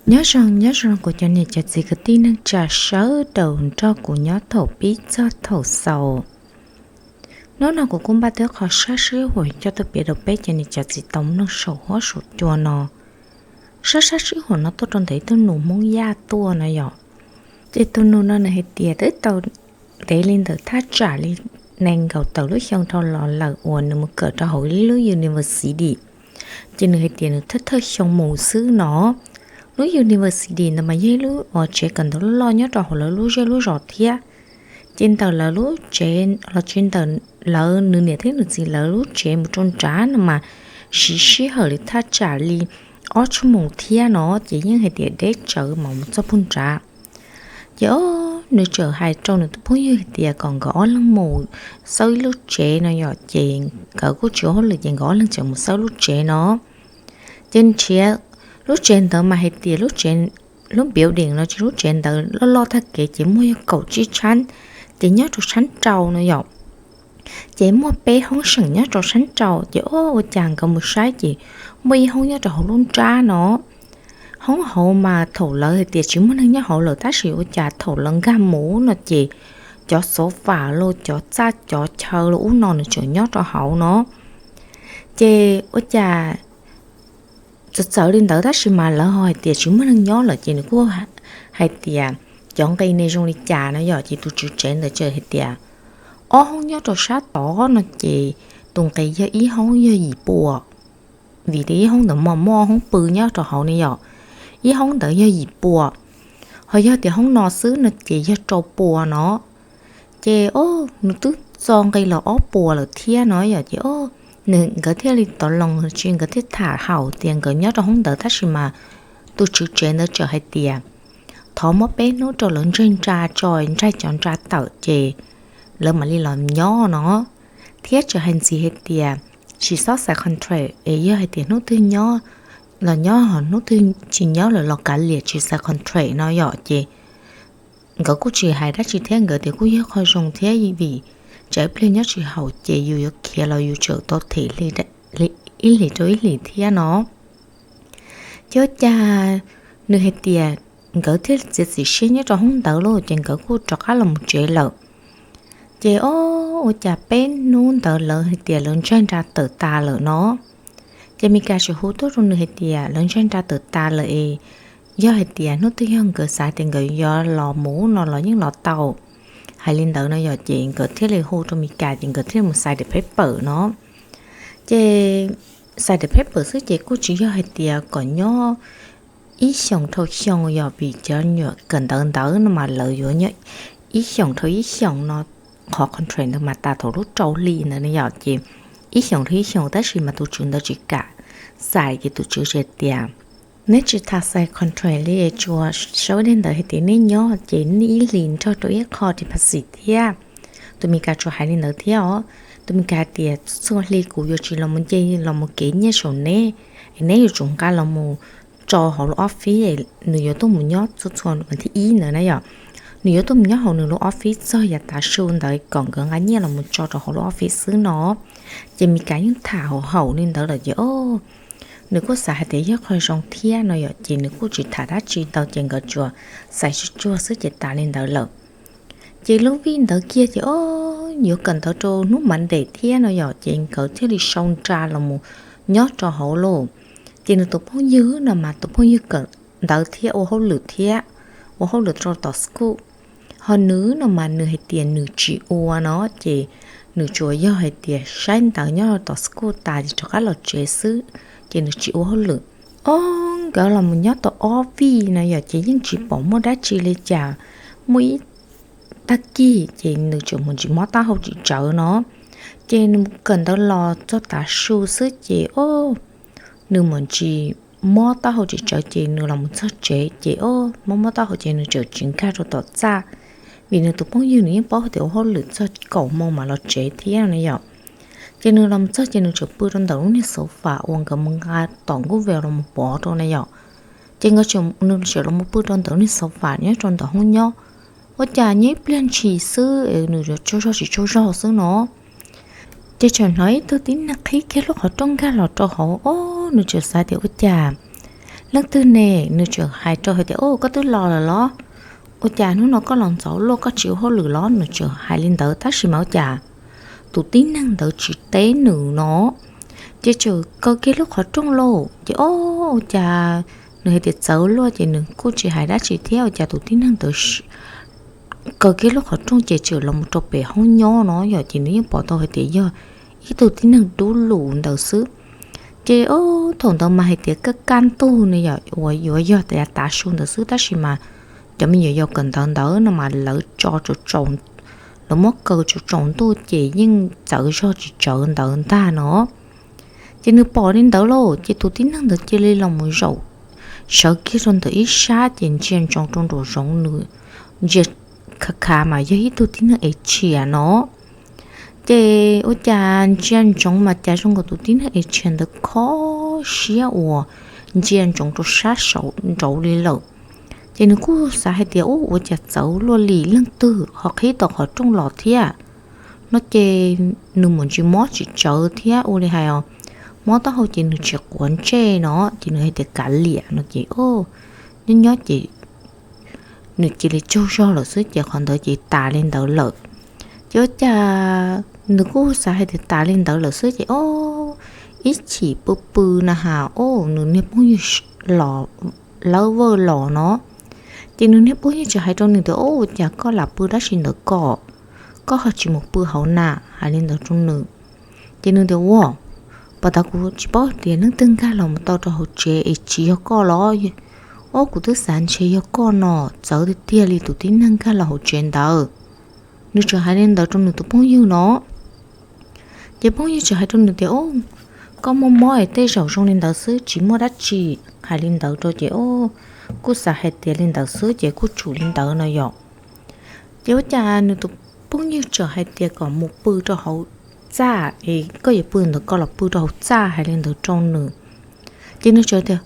Nyob zoo, nyob zoo kuv cov niam cov txiv kwv tij neej tsa sawv daws nrog kuv nyob thaum pib txog thaum xaus. Hnub no kuv kuj npaj tau qhov sab sib huam coj tuaj piav rau peb cov niam cov txiv tau mloog saum huab saum cua no. Sab sab sib huam no tuaj rau ntawm ib tug nus Hmoob Yaj tuaj no yom. Ces tus nus no nws hais tias twb tau ntev li ntawm thaj tsam li nees nkaum tawm lub xyoo dhau los lawm uas nws mus kawm rau hauv ib lub university. Ces nws hais tias nws thawj thawj xyoo mus xwb no. Lub university ntawd mas yog ib lub uas tsev kawm ntawv loj loj nyob rau hauv lawv lub zej lub zos thiab. Ces ntawm lawv lub tsev los tsev ntawm lawv nws niam thiab nws txiv lawv lub tsev mus rau nrad no mas siv sij hawm li thaj tsam li ob tshuaj moos thiab no, ces yeej hais tias deb tsawv mas mus txog puag nrad. Ces o, nws txawm hais rau nws tus phooj ywg hais tias kom nkawd ob leeg mus xauj ib lub tsev no yom, ces nkawd kuj tsis ua hauj lwm ces nkawd ob leeg txawm mus xauj lub tsev no. Ces nrhiav lub tsev ntawd mas hais tias lub tsev, lub building no ces lub tsev ntawd loj loj tag kev ces muaj yog kaum tsib tshab, ces nyob rau sab rau no yom. Ces muaj peb hoob seem nyob rau sab rau, ces o, ua cas nkawd mus saib ces muaj ib hoob nyob rau hauv lub nrab no. Hoob hauv mas thaum lawv hais tias tsis muaj neeg nyob hauv lawm tab sis ua cas thaum lawv nkag mus no ces cov xov fam los cov txaj cov chaw los ub no nws tseem nyob rau hauv no. Ces ua cas txawm txawv li ntawd tab sis mas lawv ho hais tias tsis muaj neeg nyob lawm ces nws kuj hais tias cov nqi ne zoo li cas no yom, ces tus tswv tsev ntawd txawm hais tias ob hoob nyob rau sab tod no ces tus nqi yog ib hoob yog yim pua, vim tias ib hoob ntawd mos muaj hoob pw nyob rau hauv ne yom, ib hoob ntawd yog yim pua, ho yog tias hoob no xwb no ces yog rau pua no. Ces o, nws twb txo nqi los ob puas lawm thiab no yom, ces o, nws nkawd thiaj li tov loos tsis nkawd thiaj tham haum tias nkawd nyob rau hoob ntawd tab sis mas tus tswv tsev ntawd txawm hais tias thov muab peb hnub rau lawv ntsaig nra tso, ntsaig cov nra tawm ces lawv mam li los nyob no. Thiab txawm hais ntxiv hais tias tsis xob xais contract es yog hais tias hnub twg nyob los nyob, ho hnub twg tsis nyob lawm los kav liam tsis xais contract no yom, ces nkawd kuj tsis hais dab tsi thiab, nkawd tias kuj yog qhov zoo thiab vim tsam ib pliag nyob tsis haum ces yus yuav khiav los yus tseem tau them ib hlis rau ib hlis thiab no. Ces ua cas nws hais tias nkawd thiaj txiav txim siab nyob rau hoob ntawd lauj, ces nkawd kuj rov qab los mus tsev lawm. Ces o, ua cas peb hnub ntawd lawv hais tias lawv ntsaig nra tawm tas lawm no. Ces Mis Kas txawm hu tuaj rau nws hais tias lawv ntsaig nra tawm tas lawm es yog hais tias hnub twg yog nkawd xav tias nkawd yuav los mus no los yeej los tau. Hais li ntawd no yom, ces nkawd thiaj li hu rau Mis Kas ces nkawd thiaj li mus xais daim pheb pawm no. Ces xais daim pheb pawm xwb ces kuj tsis yog hais tias kom nyob ib xyoos dhau xyoo yom, vim cov nyuam kawm ntawv ntawd no mas lawv yuav nyob ib xyoos dhau ib xyoos no, qhov contract ntawd mas tas thaum lub rau hli ntawd ne yom, ces ib xyoos dhau ib xyoos tab sis mas tus tswv ntawd tsis kam xais ces tus tswv txawm tias neb tsis tham xais contract li, tsuas sau dej ntawd hais tias neb nyob ces neb ib hlis nrog rau ib qho deposit thiab. Tus Mis Kas tsuas hais li ntawd thiab os. Tus Mis Kas hais tias txhua hli kuv yuav tsis los mus nce los mus kev nyiaj saum neb, es neb yuav tsum nqa los mus tso hauv lub office, nws yuav tuaj mus nyob txhua txhua vas thib ib ntawd na yom. Nws yuav tuaj mus nyob hauv nws lub office txog yav tav su ntawd kom nkawd nqa nyiaj los mus tso rau hauv lub office xwb no. Ces Mis Kas yeej tham haum haum li ntawd lawm ces o, nws kuj xav hais tias yog qhov zoo thiab no yom, ces nws kuj tsis tham dab tsi ntau ces nkawd tsuas xais tsuag tsuag xwb ces tas li ntawd lawm. Ces lub vij ntawd kiag ces o, yuav kawm ntawv rau hnub Monday thiab no yom, ces nkawd thiaj li sau nra los mus nyob rau hauv lauj. Ces nws tus phooj ywg no mas tus phooj ywg kawm ntawv thiab ua hauj lwm thiab, ua hauj lwm rau tom school. Ho nws no mas nws hais tias nws tsis ua no, ces nws tsuas yog hais tias saib ntawv nyob rau tom school tas ces rov qab los tsev xwb, ces nws tsis ua hauj lwm. O, nkawd los mus nyob tau ob vij no yom, ces yeej tsis pom muaj dab tsi li cas. Muaj ib tag kis ces nws tseem mus ntsis mob taub hau tsis tsawv no, ces nws kawm ntawv los txog tav su xwb ces o, nws mus ntsis mob taub hau tsis tsawv ces nws los mus txog tsev ces o, mob mob taub hau ces nws tseem tsis nkag rau tom txaj, vim nws tus phooj ywg nws yeej paub hais tias ua hauj lwm txog kaum moo mas los tsev thiab no yom. Ces nws los mus txog ces nws tseem pw rau ntawm lub niag sofa uas nkawd mus nqa tom nkuj ve los mus pov rau na yom. Ces nkawd tseem, nws tseem los mus pw rau ntawm lub niag sofa nyob rau ntawm hoob nyob. Ua cas nyob ib pliag ntshis xwb es nws yuav tsaug zog tsis tsaug zog xwb no, ces tseem hnov ib tug tib neeg qhib kiag lub qhov rooj nkag los rau hauv. O, nws tseem xav tias ua cas leej twg ne? Nws txawm hais rau hais tias, Au, koj twb los lawm los? Ua cas hnub no koj los ntxov luaj, koj tsis ua hauj lwm los? Nws txawm hais li ntawd, tab sis mas ua cas tus tib neeg ntawd tsis teb nws no. Ces txawm kaw kiag lub qhov rooj lauj. Ces, Au, ua cas, nws hais tias txawv luaj, ces nws kuj tsis hais dab tsi thiab. Ua cas tus tib neeg ntawd kaw kiag lub qhov rooj ces txawm los mus rau pem hoob nyob no yom, ces nws yeej pom tau hais tias yog ib tug tib neeg dub lus ntawd xwb. Ces, Au, thaum ntawd mas hais tias kaj kaj ntug ne yom, uas yuav yog tias tav su ntawd xwb, tab sis mas cov me nyuam yaus kawm ntawv ntawd no mas lawv tso tsaus, lawv muab kaw tsaus tsaus ntuj ces yeej txawv zog tsis tsawv ntawd ntag no. Ces nws pom li ntawd lauj, ces tus tib neeg ntawd cia li los mus zaum sawv kiag rau ntawm ib sab, ces ntsia ntsoov rau nraum zoov, nws ntsia khav khav mas yog ib tug tib neeg es tshias no. Ces ua cas ntsia ntsoov mas cas zoo nkaus tus tib neeg es tshias ntawd kho siab uas ntsia ntsoov rau sab saud nraud li lawm. Ces nws kuj xav hais tias, Ub, ua cas txawv luaj li, leej twg ho qhib tau qhov rooj los thiab? No ces nws mus ntsis mob tsis tsawv thiab, ua li hais os, mob taub hau ces nws tsis quav ntsej no, ces nws hais tias kav liam no ces, o, nyob nyob ces nws cia li tsaug zog lawm xwb, ces qhov ntawd ces tas li ntawd lawm. Ces ua cas nws kuj xav hais tias tas li ntawd lawm xwb ces, o, ib chim pw pw na has, o, nws niag phooj ywg los, lawv vaj los no. Ces nws niag phooj ywg txawm hais rau nws tias, Ub, ua cas koj lam pw dab tsi ntawd ko, koj ho tsis mus pw hauv na? Hais li ntawd rau nws. Ces nws tias, Ua, pas tas kuv tsis paub tias leej twg nkag los mus tau rau hauv tsev es tsis yog koj los? O, kuv twb xav ntshe yog koj no, txawv tiag tiag li tus tib neeg nkag los hauv tsev ntawd. Nws txawm hais li ntawd rau nws tus phooj ywg no. Ces phooj ywg txawm hais rau nws tias, O, koj muaj mob es tej zaum zoo li ntawd xwb, tsis muaj dab tsi. Hais li ntawd rau ces, o, kuj xav hais tias li ntawd xwb ces kuj tsum li ntawd no yom. Ces ua cas nws tus phooj ywg txawm hais tias kom mus pw rau hauv txaj, es koj yuav pw ntawd koj los pw rau hauv txaj, hais li ntawd rau nws. Ces nws txawm tias,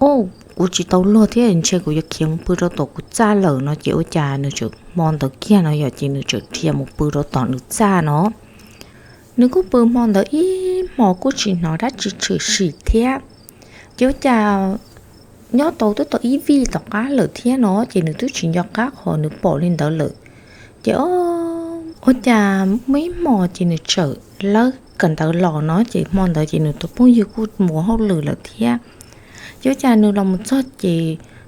O, kuv tsis tau luag thiab, ntshe kuv yuav khiav mus pw rau tom kuv txaj lawm no ces ua cas nws txawm hmo ntawd kiag no yom, ces nws txawm dhia mus pw rau tom nws txaj no. Nws kuj pw hmo ntawd ib hmo kuj tsis hnov dab tsi tshwm sim thiab. Ces ua cas nyob tau twb tau ib vij tom qab lawm thiab no, ces nws twb tsis nco qab qhov nws pom li ntawd lawm. Ces o, ua cas muaj ib hmo ces nws txawm lawb kawm ntawv los no, ces hmo ntawd ces nws tus phooj ywg kuj mus ua hauj lwm lawm thiab. Ces ua cas nws los mus txog ces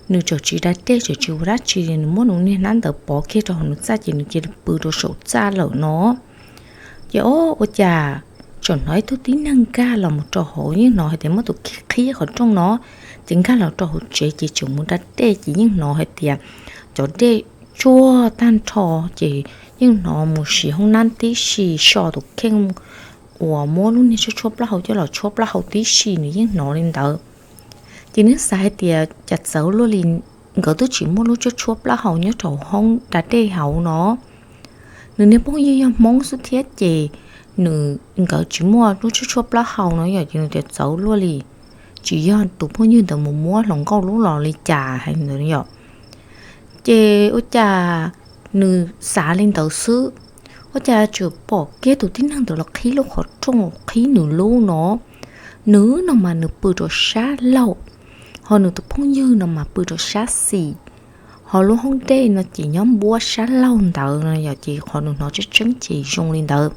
nws txawm tsis da dej, txawm tsis ua dab tsi, nws muab nws niag hnab ntawd pov kiag rau hauv nws txaj ces nws cia li pw rau saum txaj lawm no. Ces o, ua cas txawm hnov ib tug tib neeg nkag los mus rau hauv, yeej hnov hais tias muaj tus qhib qhov rooj no. Ces nkag los rau hauv tsev ces txawm mus da dej ces yeej hnov hais tias cov dej tsuag tag nrho, ces yeej hnov mus siv hoob nab tib si, so tus kheej uas muab lub niag tshuab tshuab plaub hau coj los tshuab plaub hau tib si, nws yeej hnov li ntawd. Ces nws xav hais tias cas txawv luaj li, nkawd twb tsis muaj lub tshuab tshuab plaub hau nyob rau hoob da dej hauv no. Nws niag phooj ywg yog Hmoob xwb thiab ces nws, nkawd tsis muaj lub tshuab tshuab plaub hau no yom, ces nws tias txawv luaj li, tsis yog tus phooj ywg ntawd mus muab hluas nkauj lub los li cas hais ntawd yom. Ces ua cas nws xav li ntawd xwb, ua cas txawm pom kiag tus tib neeg ntawd los qhib lub qhov rooj, qhib nws lub no. Nws no mas nws pw rau sab laug, ho nws tus phooj ywg no mas pw rau sab xis, ho lub hoob dej no ces nyob npuab sab laug ntawd no yom, ces qhov nws hnov tseeb tseeb ces zoo li ntawd.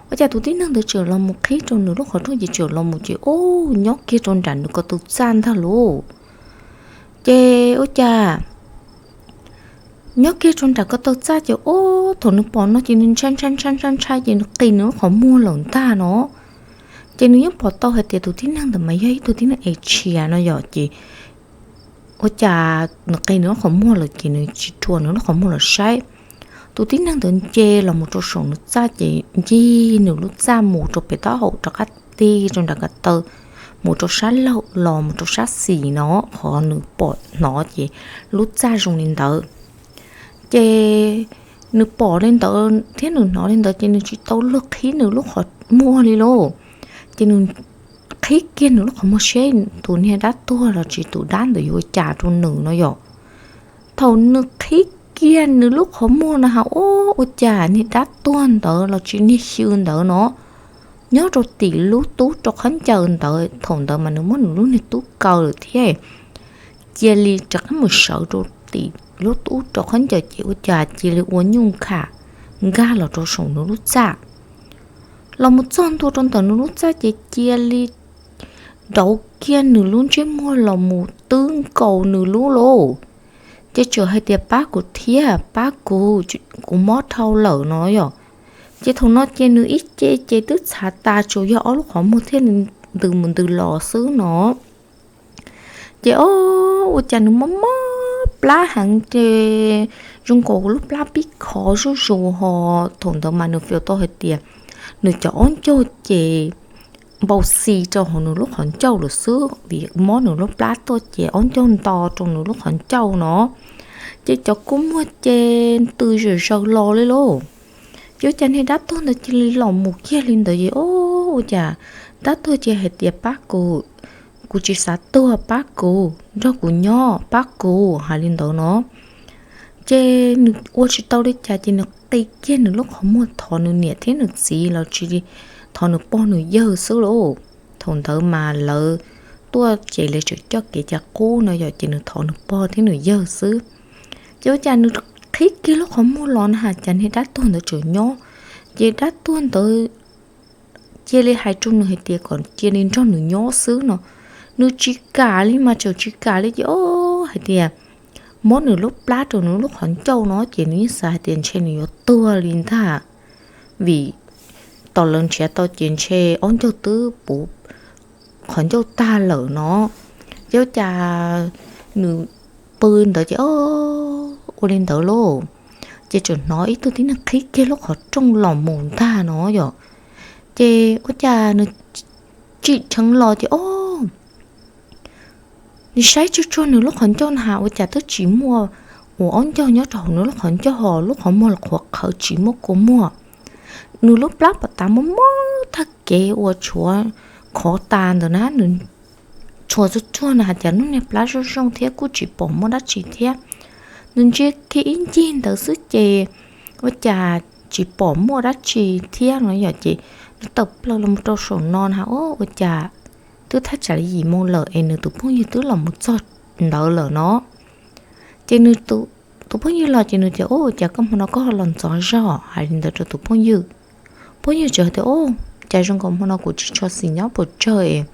Ua cas tus tib neeg ntawd txawm los mus qhib rau nws lub qhov rooj ces txawm los mus ces, o, nyob kiag rau nram nws ko taw txaj ntag lauj. Ces ua cas nyob kiag rau nram ko taw txaj ces, o, thaum nws pom no ces nws ntshai ntshai ntshai ntshai ntshai ces nws qis nws lub qhov muag lawm ntag no. Ces nws yeej pom tau hais tias tus tib neeg ntawd mas yog ib tug tib neeg es tshias no yom, ces ua cas nws qis nws lub qhov muag lawm ces nws tsis rhuav nws lub qhov muag los saib. Tus tib neeg ntawd nce los mus rau saum nws txaj ces ncig nws lub txaj mus rau pem taub hau rov qab tig rau nram ko taw, mus rau sab laug los mus rau sab xis no, qhov nws pom hnov ces lub txaj zoo li ntawd. Ces nws pom li ntawd thiab nws hnov li ntawd ces nws tsis tau luag qhib nws lub qhov muag li lauj. Ces nws qhib kiag nws lub qhov muag seb tus niag dab tuag los tsis tus dab ntawd yuav ua cas rau nws no yom. Thaum nws qhib kiag nws lub qhov muag no ha, o, ua cas niag dab tuag ntawd los tsis niag xyw ntawd no, nyob rau tim lub tub rau khaub ncaws ntawd. Thaum ntawd mas nws muab nws lub niag tub kaw lawm thiab, cia li rov qab mus sawv rau tim lub tub rau khaub ncaws ces ua cas cia li ua nyuj kham nkag los rau saum nws lub txaj. Los mus txog ntua rau ntawm nws lub txaj ces cia li rauv kiag nws lub ntsej muag los mus twb nkaus nws lub lauj. Ces txawm hais tias, pab kuv thiab, pab kuv, kuv mob dhau lawm no yom. Ces thaum no ces nws ib ce ces twb txhav tas, tsuas yog ob lub qhov muag thiaj li ntws mus ntws los xwb no. Ces o, ua cas nws mob mob plab heev ces zoo nkaus lub plab pib khov zuj zus ho. Thaum ntawd mas nws feem tau hais tias nws cov ob ncaug ces npau xi rau hauv nws lub qhov ncauj lawm xwb vim mob nws lub plab tuaj ces ob ncaug nto rau nws lub qhov ncauj no. Ces cov kua muag ces ntws zom zaws los li lauj. Ces ua cas niag dab tuag ntawd cia li los mus kiag li ntawd es o, ua cas dab tuag cia hais tias, pab kuv, kuv tsis xav tuag, pab kuv, nrog kuv nyob, pab kuv, hais li ntawd no. Ces nws ua tsis tau li cas ces nws qi kiag nws lub qhov muag thov nws niam thiab nws txiv los sis thov nws pog nws yawg xwb lauj. Thaum ntawd mas lawv tuaj ces lawv tseem coj kev cai qub no yom, ces nws thov nws pog thiab nws yawg xwb. Ces ua cas nws qhib kiag lub qhov muag los na has cas niag dab tuag ntawd tseem nyob. Ces dab tuag ntawd cia li hais rau nws hais tias kom cia li nrog nws nyob xwb no. Nws tsis kam li mas tseem tsis kam li ces o, hais tias mob nws lub plab rau nws lub qhov ncauj no ces nws yeej xav hais tias ntshe nws yuav tuag li ntag, vim tom lawv nrhiav tau ces ntshe ob ncaug twb puv qhov ncauj tag lawm no. Ces ua cas nws pw ntawd ces o, ua li ntawd lauj, ces tseem hnov ib tug tib neeg qhib kiag lub qhov rooj los mus ntag no yom. Ces ua cas nws tsim dheev los ces o, nws saib tsuag tsuag nws lub qhov ncauj na has ua cas twb tsis muaj uas ob ncaug nyob rau hauv nws lub qhov ncauj ho lub qhov muag los qhuav qhawv tsis muaj kua muag. Nws lub plab pom tas mob mob tag kev uas tshuav khov tas ntawd na, nws tshua tsuag tsuag na has cas lub niag plab zoo zoo thiab kuj tsis pom muaj dab tsi thiab. Nws ntsia kiag ib ncig ntawd xwb ces ua cas tsis pom muaj dab tsi thiab no yom, ces nws tawm plaws los rau saum no na has ua cas twb thaj tsam li yim moo lawm es nws tus phooj ywg twb los mus txog ntawd lawm no. Ces nws tus phooj ywg los ces nws tias, ua cas koj hmo no koj ho los ntxov zog? Hais li ntawd rau tus phooj ywg. Phooj ywg teb tias, o, cas zoo nkaus hmo no kuv tsis tshua xis nyob pes tsawg es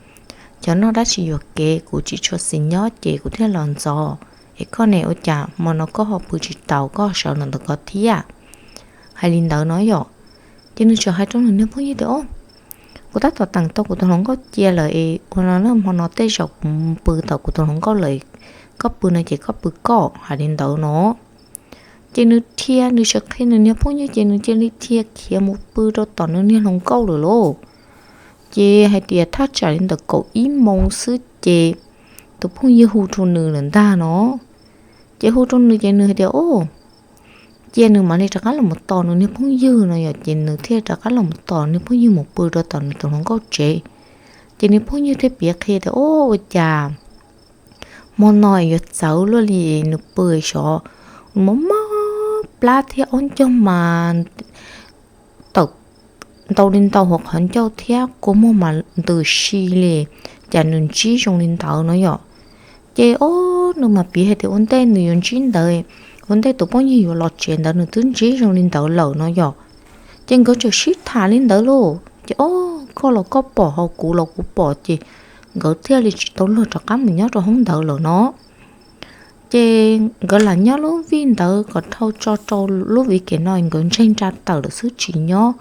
cov noj dab tsi yuam kev kuv tsis tshua xis nyob ces kuv thiaj los ntxov. Es koj ne, ua cas hmo no koj ho pw tsis taus, koj ho sawv los ntawm ko thiab? Hais li ntawd no yom. Ces nws tseem hais rau nws niag phooj ywg tias, o, kuv tab tom teem tau kuv tus hluas nkauj cia lawm es ua no hmo no tej zaum kuv pw tau kuv tus hluas nkauj lawm, koj pw no ces koj pw koj. Hais li ntawd no ces nws dhia, nws tsis qhia nws niag phooj ywg ces nws cia li dhia khiav mus pw rau tom nws niag hluas nkauj lawm lauj. Ces hais tias thaj tsam li ntawm kaum ib moo xwb ces tus phooj ywg hu rau nws lawm ntag no. Ces hu rau nws ces nws hais tias, o, cia nws mam li rov qab los mus tos nws niag phooj ywg no yom, ces nws thiaj rov qab los mus tos niag phooj ywg mus pw rau tom nws tus hluas nkauj tsev. Ces niag phooj ywg thiaj piav qhia tias, o, ua cas hmo no yuav txawv luaj li, nws pw xyov mob mob plab thiab ob ncaug mas tawm ntau li ntau hauv qhov ncauj thiab kua muag mas ntws si li, cas nws ntsib zoo li ntawd no yom. Ces o, nws mas piav hais tias ua ntej nws yuav ntsib ntawd, ua ntej tus phooj ywg yuav los tsev ntawd nws twb ntsib zoo li ntawd lawm no yom. Ces nkawd tseem sib tham li ntawd lauj, ces o, koj los koj pom ho kuv los kuv pom ces nkawd thiaj li tsis tau luag rov qab mus nyob rau hoob ntawd lawm no. Ces nkawd lam nyob lub vij ntawd kom dhau tso rau lub viv kem no nkawd ntseg nra tawm lawm xwb tsis nyob.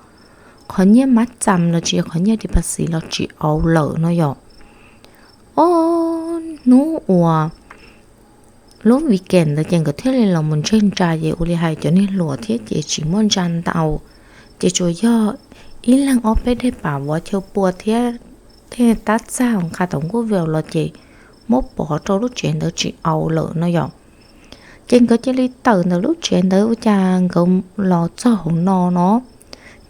Qhov nyiaj mab txam los tsis, qhov nyiaj di pas xiv los tsis au lawm no yom. O, hnub uas lub viv kem ntawd ces nkawd thiaj li los mus ntseg nra ces ua li hais cov niag hluas thiab ces tsis muaj ntsa ntau, ces tsuas yog ib leeg ob peb dej pam vov chaw pua thiab tej tab txag nqa tau nkuj vau los ces muab pov rau lub tsev ntawd tsis au lawm no yom. Ces nkawd cia li tawm ntawm lub tsev ntawd ua cas nkawd los txog hauv no no,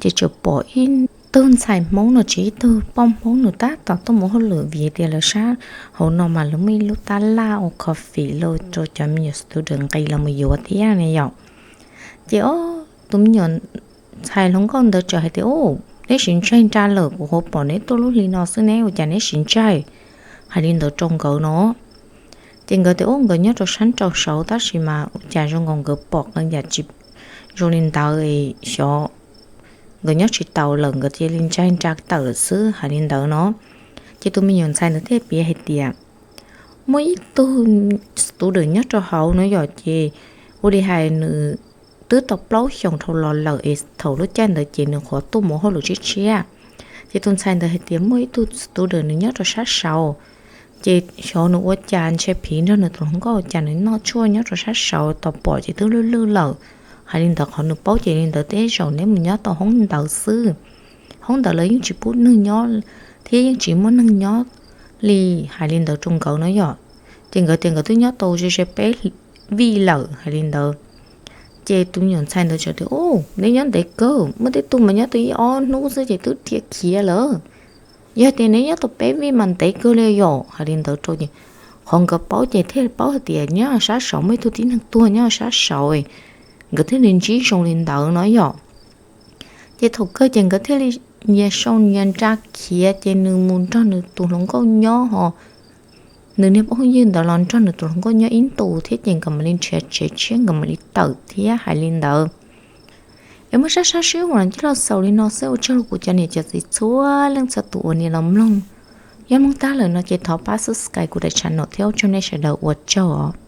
ces tseem pom ib tug ntxhais Hmoob no tsis ib tug poj Hmoob nws tab tom tuaj mus hauj lwm vim tias lawv sab hauv no mas lawv muaj ib lub tab laj ua coffee los rau cov me nyuam student nqis los mus yuav thiab ne yom. Ces o, tus me nyuam ntxhais hluas nkauj ntawd txawm hais tias, u, neb siv ntsaig nra lawm, kuv qhuav pom neb tuaj lub hli no xwb, neb ua cas neb siv ntsaig? Hais li ntawd rau nkawd no. Ces nkawd tias, Ub, nkawd nyob rau sab nraud saud, tab sis mas ua cas zoo nkaus nkawd pom qee yam tsis zoo li ntawd, xyov nkawd nyob tsis taus lawm, nkawd cia li ntsaig nra tawm lawm xwb, hais li ntawd no. Ces tus me nyuam ntxhais ntawd thiaj piav hais tias, Muaj ib tug student nyob rau hauv no yom, ces ua li hais nws twb tau plaub xyoos dhau los lawm es thaum lub caij ntawd ces nws qhuav tuaj mus hauj lwm tshiab tshiab. Ces tus ntxhais ntawd hais tias muaj ib tug student nws nyob rau sab saud, ces xyov nws ua cas ntshe phiv nrog nws tus hluas nkauj, cas nws noj tshuaj nyob rau sab saud, tos pom ces twb lwj lwj lawm. Hais li ntawd qhov nws paub ces li ntawd, tej zaum neb mus nyob tau hoob ntawd xwb, hoob ntawd lawv yeej tsis pub neeg nyob thiab yeej tsis muaj neeg nyob li. Hais li ntawd rau nkawd no yom. Ces nkawd tias nkawd twb nyob tau ze ze peb vij lawm, hais li ntawd. Ces tus me nyuam ntxhais ntawd txawm tias, Ub, neb nyob ntev kawg, muaj tej tug mas nyob tau ib ob hnub xwb ces twb dhia khiav lawm. Yog tias neb nyob tau peb vij mas ntev kawg li yom. Hais li ntawd rau ces qhov nkawd paub ces thiaj paub hais tias nyob sab saud muaj ib tug tib neeg tuag nyob sab saud, nkawd thiaj li ntsib zoo li ntawd no yom. Ces thaum kawg ces nkawd thiaj li nyias sau nyias nra khiav, ces nws mus nrog nws tus hluas nkauj nyob ho nws niag phooj ywg ntawd los nrog nws tus hluas nkauj nyob ib ntus thiab, ces nkawd mam li nrhiav tsev tshiab nkawd mam li tawm thiab, hais li ntawd. Es muab sab sab sib ua los ncig los xaus li no xwb, ua tsaug rau kuv cov niam cov txiv txhua leej txhua tus uas nias los mloog. Yog mloog tag lawm no ces thov pab subscribe kuv daim channel thiab, ua tsaug nej sawv daws, ua tsaug os.